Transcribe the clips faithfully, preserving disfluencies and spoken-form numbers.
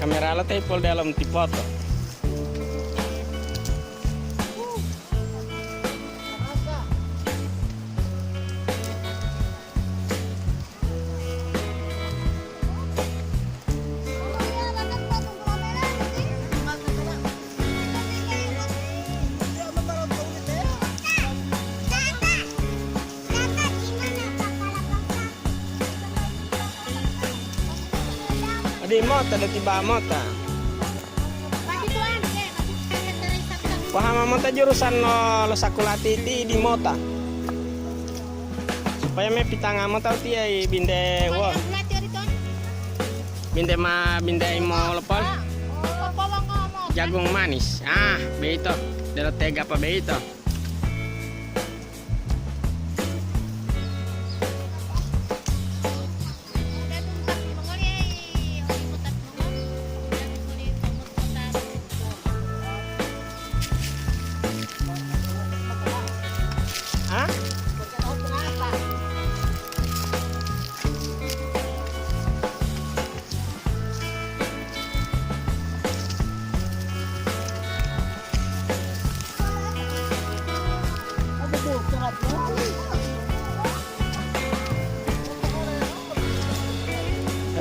Meralo te pol dalam tipoto. Adi mota, do tiba mota. Pahama mota jurusan lo, lo sakola titi di mota. Supaya me pitanga mota utiya i binte wo. Binte ma, binte imo lopol. Jagung manis. Ah, beito. Delo tega apa beito? Hah?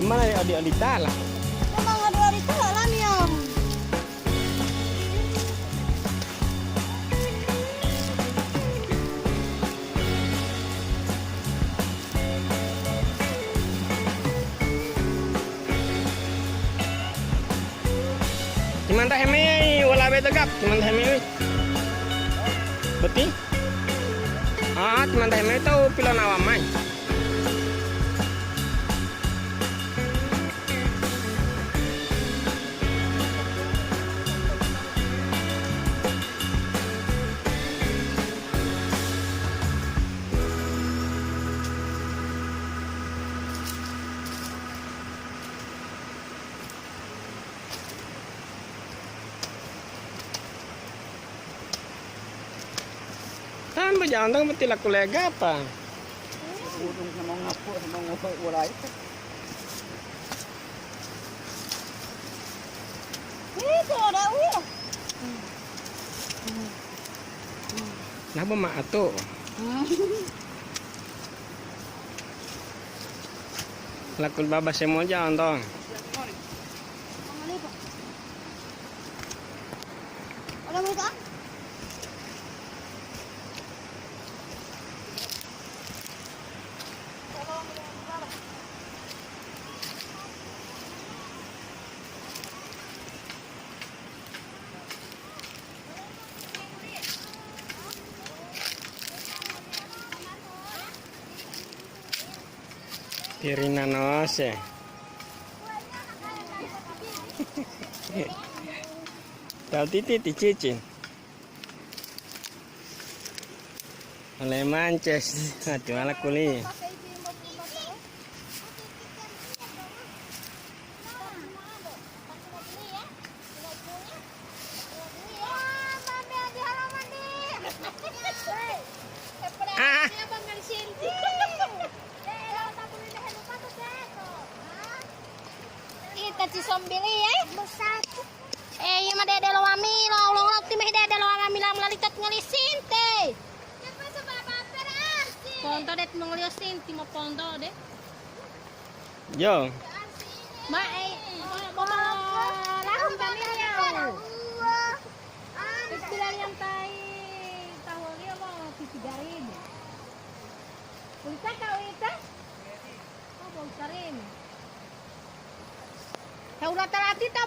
Mana ya, adi-adi tala? Memang adi-adi tala lami, Om. Timanta hemeyai wala beto gap, timanta hemeyai. Boti? Ah, timanta hemeyai tahu pilonawa mai. Tan bajantang boti laku lega apa? Udung sama ngapu sama ngopo ulai. Itu ada uya. Napa ma ato? Lakul baba semoja ontong. Ada mereka? Tirina nose. Tahu titi ti cicin. Oleh Mances, hati malah kuliah. Ah. Ita ci sombiliye? Eh, iya ma dede lo wamilo, ulo-ulo ti mehi dede lo wamilo, mulalitot ngoli sinte. Ponto det mongoliyo sinti moponto de. Yo. Ma, eh, bo-, bo-, lahun kami liyo. Terus bilaliyan tai taholiyo lo titigaribu. Ulita ka uita? Oh, bo utarin. Taula talati ta